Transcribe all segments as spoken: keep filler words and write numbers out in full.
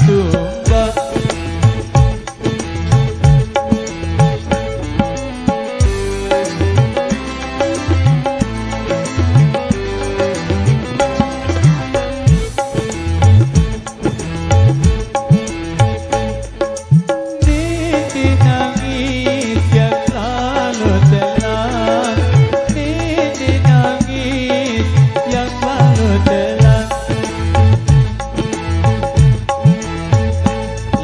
tumbak. Nini nangis yang lalu telan, Nini nangis yang lalu telan.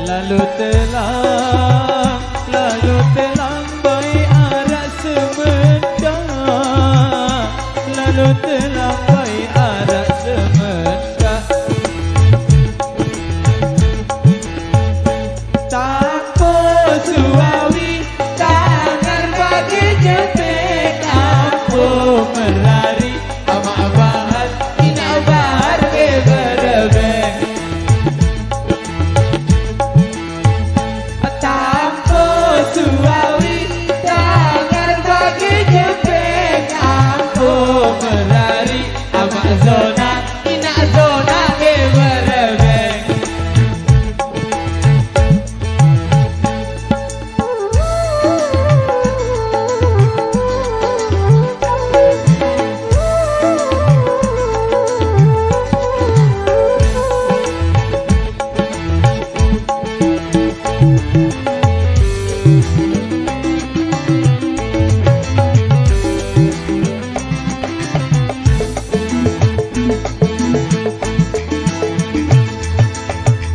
Lalu telan, lalu telan bai arak semendak. Lalu telan bai arak semendak. Tampo suawi, tangan bagi jepit, tampo merari, amak bahar, inak bahar ke berebeng. Tampo suawi, tangan bagi jepit, tampo merari, amak zona, inak zona ke berebeng.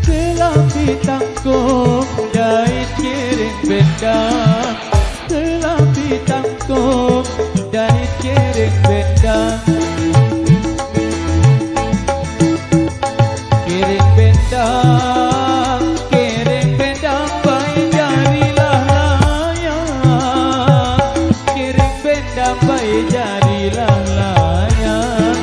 Kelambi tangkong dait kiring bendang, kelambi tangkong dait kiring bendang. Kiring bendang, kiring bendang bai jarilah layang. Kiring bendang bai jarilah layang.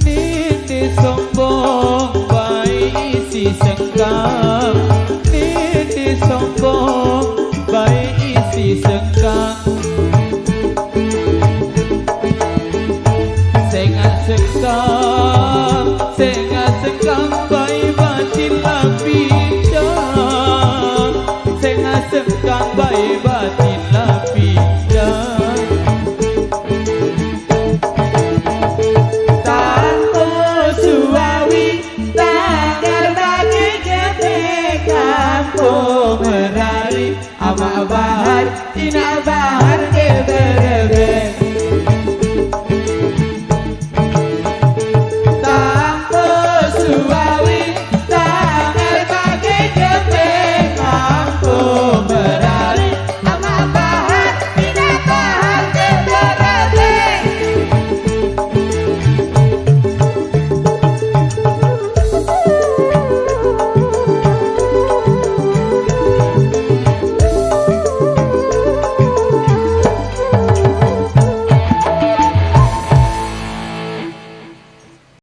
Nini sombong bai isi sengkang, Nini sombong bai isi sengkang. Sengah sengkang, sengah sengkang bai batin lapindang. Sengah sengkang bai batin lapindang. Tanto suawi, tangan bagi jepit, tampo merari, amak bahar, inak